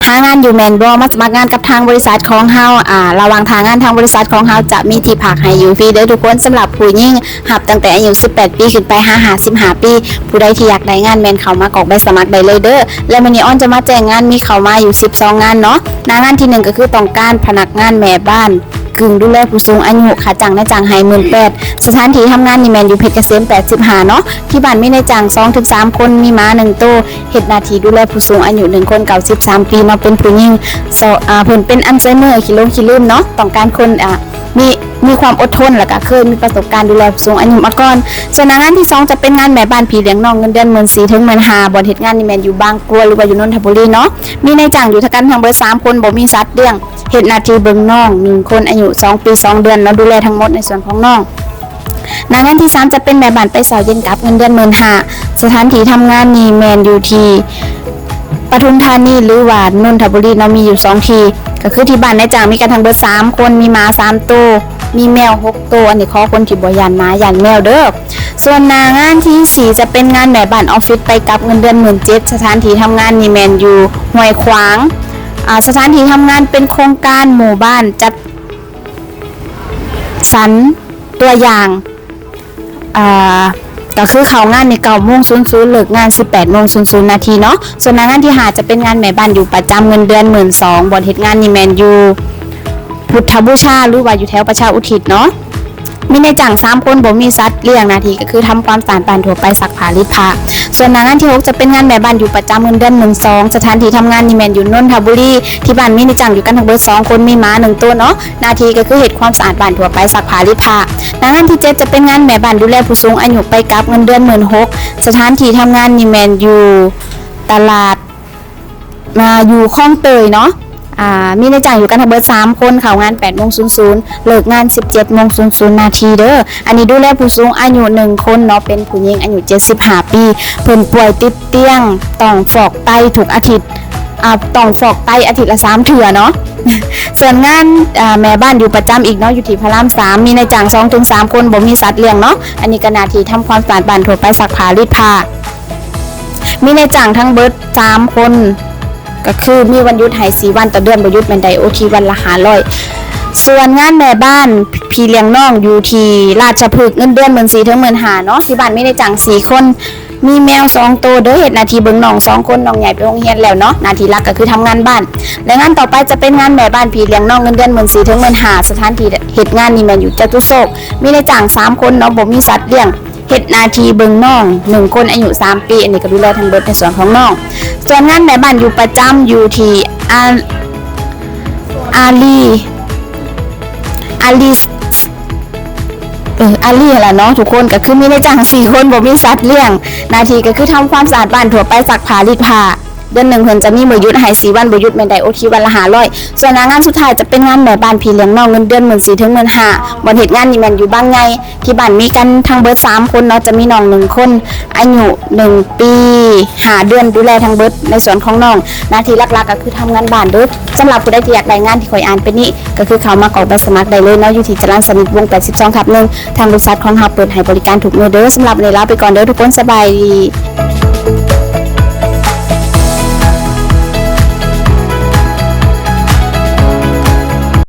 ຫາງານຢູ່ແມ່ນບໍ່? ມາສະໝັກງານກັບທາງບໍລິສັດຂອງເຮົາ. ອາ ລະຫວ່າງຖ້າງານ ທາງບໍລິສັດຂອງເຮົາຈະມີທີ່ພັກໃຫ້ຢູ່ຟຣີເດີທຸກຄົນ. ສຳລັບຜູ້ຍິງ ຮັບຕັ້ງແຕ່ອາຍຸສິບແປດປີຂຶ້ນໄປ ຫາ ຫ້າສິບຫ້າປີ. ຜູ້ໃດທີ່ຢາກໄດ້ງານແມ່ນເຂົ້າມາກອກໃບສະໝັກໄດ້ເລີຍເດີ. ແລະ ມື້ນີ້ອອນຈະມາແຈ້ງງານ ມີເຂົ້າມາຢູ່ສິບສອງງານເນາະ. ໜ້າງານທີໜຶ່ງ ກໍຄືຕ້ອງການພະນັກງານແມ່ບ້ານ ກຶ່ງດູແລຜູ້ສູງອາຍຸ, ຄ່າຈ້າງນາຍຈ້າງໃຫ້ໝື່ນແປດ. ສະຖານທີ່ທຳງານນີ້ແມ່ນຢູ່ເພັດກະເສມແປດສິບຫ້າເນາະ. ທີ່ບ້ານມີນາຍຈ້າງສອງເຖິງສາມຄົນ, ມີໝາໜຶ່ງໂຕ, ເຮັດໜ້າທີ່ດູແລຜູ້ສູງອາຍຸໜຶ່ງຄົນ ເກົ້າສິບສາມປີເນາະ, ເປັນຜູ້ຍິງ. ເພິ່ນເປັນອັນໄຊເມີ ຂີ້ຫຼົງຂີ້ລືມເນາະ, ຕ້ອງການຄົນ ອາ ມີ ມີຄວາມອົດທົນ ແລ້ວກະເຄີຍມີປະສົບການດູແລຜູ້ສູງອາຍຸມາກ່ອນ. ສ່ວນໜ້າງານທີສອງ ຈະເປັນງານແມ່ບ້ານພີ່ລ້ຽງນ້ອງ ເງິນເດືອນໝື່ນສີ່ເຖິງໝື່ນຫ້າ. ບ່ອນເຮັດງານນີ້ແມ່ນຢູ່ບາງກວດ ຫຼືວ່າຢູ່ນົນທະບູລີເນາະ. ມີນາຍຈ້າງຢູ່ທຳການທັງເບິດສາມຄົນ, ບໍ່ມີສັດລ້ຽງ. ເຮັດໜ້າທີ່ເບິ່ງນ້ອງໜຶ່ງຄົນອາຍຸສອງປີສອງເດືອນເນາະ, ດູແລທັງໝົດໃນສ່ວນຂອງນ້ອງ. ໜ້າງານທີສາມ ຈະເປັນແມ່ບ້ານໄປເຊົ້າເຢັນກັບ ເງິນເດືອນໝື່ນຫ້າ. ສະຖານທີ່ທຳງານນີ້ແມ່ນຢູ່ທີ່ປະທຸມທານີ ຫຼືວ່ານົນທະບູລີເນາະ, ມີຢູ່ສອງທີ່ ກໍຄືທີ່ບ້ານນາຍຈ້າງມີກັນທັງເບິດສາມຄົນ, ມີໝາສາມໂຕ, ມີແມວຫົກໂຕ. ອັນນີ້ຂໍຄົນທີ່ບໍ່ຢ້ານໝາຢ້ານແມວເດີ. ສ່ວນໜ້າງານທີສີ່ ຈະເປັນງານແມ່ບ້ານອອບຟິດໄປກັບ ເງິນເດືອນໝື່ນເຈັດ. ສະຖານທີ່ທຳງານນີ້ແມ່ນຢູ່ຫ້ວຍຂວາງ. ອາ ສະຖານທີ່ທຳງານເປັນໂຄງການໝູ່ບ້ານຈັດ ສັນຕົວຢ່າງ ເອີ ກໍຄືເຂົ້າງານນີ້ເກົ້າໂມງສູນສູນ ເລີກງານສິບແປດໂມງສູນສູນນາທີເນາະ. ສ່ວນໜ້າງານທີຫ້າ ຈະເປັນງານແມ່ບ້ານຢູ່ປະຈຳ ເງິນເດືອນໝື່ນສອງ. ບ່ອນເຮັດງານນີ້ແມ່ນຢູ່ພຸດທະບູຊາ ຫຼືວ່າຢູ່ແຖວປະຊາອຸທິດເນາະ. ມີນາຍຈ້າງສາມຄົນ, ບໍ່ມີສັດລ້ຽງ. ໜ້າທີ່ກໍຄືທຳຄວາມສະອາດບ້ານທົ່ວໄປ, ຊັກຜ້າ, ລີດຜ້າ. ສ່ວນໜ້າງານທີຫົກ ຈະເປັນງານແມ່ບ້ານຢູ່ປະຈຳ ເງິນເດືອນໝື່ນສອງ. ສະຖານທີ່ທຳງານນີ້ແມ່ນຢູ່ນົນທະບູລີ. ທີ່ບ້ານມີນາຍຈ້າງຢູ່ກັນທັງເບິດສອງຄົນ, ມີໝາໜຶ່ງໂຕເນາະ. ໜ້າທີ່ກໍຄືເຮັດຄວາມສະອາດບ້ານທົ່ວໄປ, ຊັກຜ້າ, ລີດຜ້າ. ໜ້າງານທີເຈັດ ຈະເປັນງານແມ່ບ້ານດູແລຜູ້ສູງອາຍຸໄປກັບ, ເງິນເດືອນໝື່ນຫົກ. ສະຖານທີ່ທຳງານນີ້ແມ່ນຢູ່ຕະຫຼາດ ອາ ຢູ່ຄອງເຕີຍເນາະ. ອາ ມີນາຍຈ້າງຢູ່ກັນທັງເບິດສາມຄົນ, ເຂົ້າງານແປດໂມງສູນສູນ ເລີກງານສິບເຈັດໂມງສູນສູນນາທີເດີ. ອັນນີ້ດູແລຜູ້ສູງອາຍຸໜຶ່ງຄົນເນາະ, ເປັນຜູ້ຍິງອາຍຸເຈັດສິບຫ້າປີ. ເພິ່ນປ່ວຍຕິດຕຽງ, ຕ້ອງຟອກໄຕທຸກອາທິດ, ອາ ຕ້ອງຟອກໄຕອາທິດລະສາມເທື່ອເນາະ. ສ່ວນງານ ອາ ແມ່ບ້ານຢູ່ປະຈຳອີກເນາະ, ຢູ່ທີ່ພະລາມສາມ. ມີນາຍຈ້າງສອງເຖິງສາມຄົນ, ບໍ່ມີສັດລ້ຽງເນາະ. ອັນນີ້ກໍໜ້າທີ່ທຳຄວາມສະອາດບ້ານທົ່ວໄປ, ຊັກຜ້າ, ລີດຜ້າ. ມີນາຍຈ້າງທັງເບິດສາມຄົນ, ກໍຄືມີວັນຢຸດໃຫ້ສີ່ວັນຕໍ່ເດືອນ, ບໍ່ຢຸດແມ່ນໄດ້ໂອທີວັນລະຫ້າຮ້ອຍ. ສ່ວນງານແມ່ບ້ານພີ່ລ້ຽງນ້ອງຢູ່ທີ່ລາດຊະພຶກ, ເງິນເດືອນໝື່ນສີ່ເຖິງໝື່ນຫ້າເນາະ. ທີ່ບ້ານມີນາຍຈ້າງສີ່ຄົນ, ມີແມວສອງໂຕເດີ, ເຮັດໜ້າທີ່ເບິ່ງນ້ອງສອງຄົນ, ນ້ອງໃຫຍ່ໄປໂຮງຮຽນແລ້ວເນາະ. ໜ້າທີ່ຫຼັກກໍຄືທຳງານບ້ານ. ແລະ ງານຕໍ່ໄປຈະເປັນງານແມ່ບ້ານພີ່ລ້ຽງນ້ອງ, ເງິນເດືອນໝື່ນສີ່ເຖິງໝື່ນຫ້າ. ສະຖານທີ່ເຮັດງານນີ້ແມ່ນຢູ່ຈະຕຸໂສກ. ມີນາຍຈ້າງສາມຄົນເນາະ, ບໍ່ມີສັດລ້ຽງ. ເຮັດໜ້າທີ່ເບິ່ງນ້ອງໜຶ່ງຄົນອາຍຸສາມປີ, ອັນນີ້ກໍດູແລທັງເບິດໃນສ່ວນຂອງນ້ອງ. ສ່ວນງານແມ່ບ້ານຢູ່ປະຈຳຢູ່ທີ່ອາ ອາລີ ອາລີ ເອີ ອາລີຫັ້ນລະເນາະທຸກຄົນ, ກໍຄືມີນາຍຈ້າງສີ່ຄົນ, ບໍ່ມີສັດລ້ຽງ. ໜ້າທີ່ກໍຄືທຳຄວາມສະອາດບ້ານທົ່ວໄປ, ຊັກຜ້າ, ລີດຜ້າ. ເດືອນໜຶ່ງເພິ່ນຈະມີມື້ຢຸດໃຫ້ສີ່ວັນ, ບໍ່ຢຸດແມ່ນໄດ້ໂອທີວັນລະຫ້າຮ້ອຍ. ສ່ວນໜ້າງານສຸດທ້າຍຈະເປັນງານແມ່ບ້ານພີ່ລ້ຽງນ້ອງ, ເງິນເດືອນໝື່ນສີ່ເຖິງໝື່ນຫ້າ. ບ່ອນເຮັດງານນີ້ແມ່ນຢູ່ບາງໃຫຍ່. ທີ່ບ້ານມີກັນທັງເບິດສາມຄົນເນາະ, ຈະມີນ້ອງໜຶ່ງຄົນ ອາຍຸໜຶ່ງປີຫ້າເດືອນ, ດູແລທັງເບິດໃນສ່ວນຂອງນ້ອງ. ໜ້າທີ່ຫຼັກໆກໍຄືທຳງານບ້ານເດີ. ສຳລັບຜູ້ໃດທີ່ຢາກໄດ້ງານທີ່ຂ້ອຍອ່ານໄປນີ້ ກໍຄືເຂົ້າມາກອກໃບສະໝັກໄດ້ເລີຍເນາະ, ຢູ່ທີ່ຈະລານສະນິດ ວົງແປດສິບສອງທັບໜຶ່ງ. ທາງບໍລິສັດຂອງເຮົາເປີດໃຫ້ບໍລິການທຸກມື້ເດີ. ສຳລັບມື້ນີ້ລາໄປກ່ອນເດີທຸກຄົນ, ສະບາຍດີ.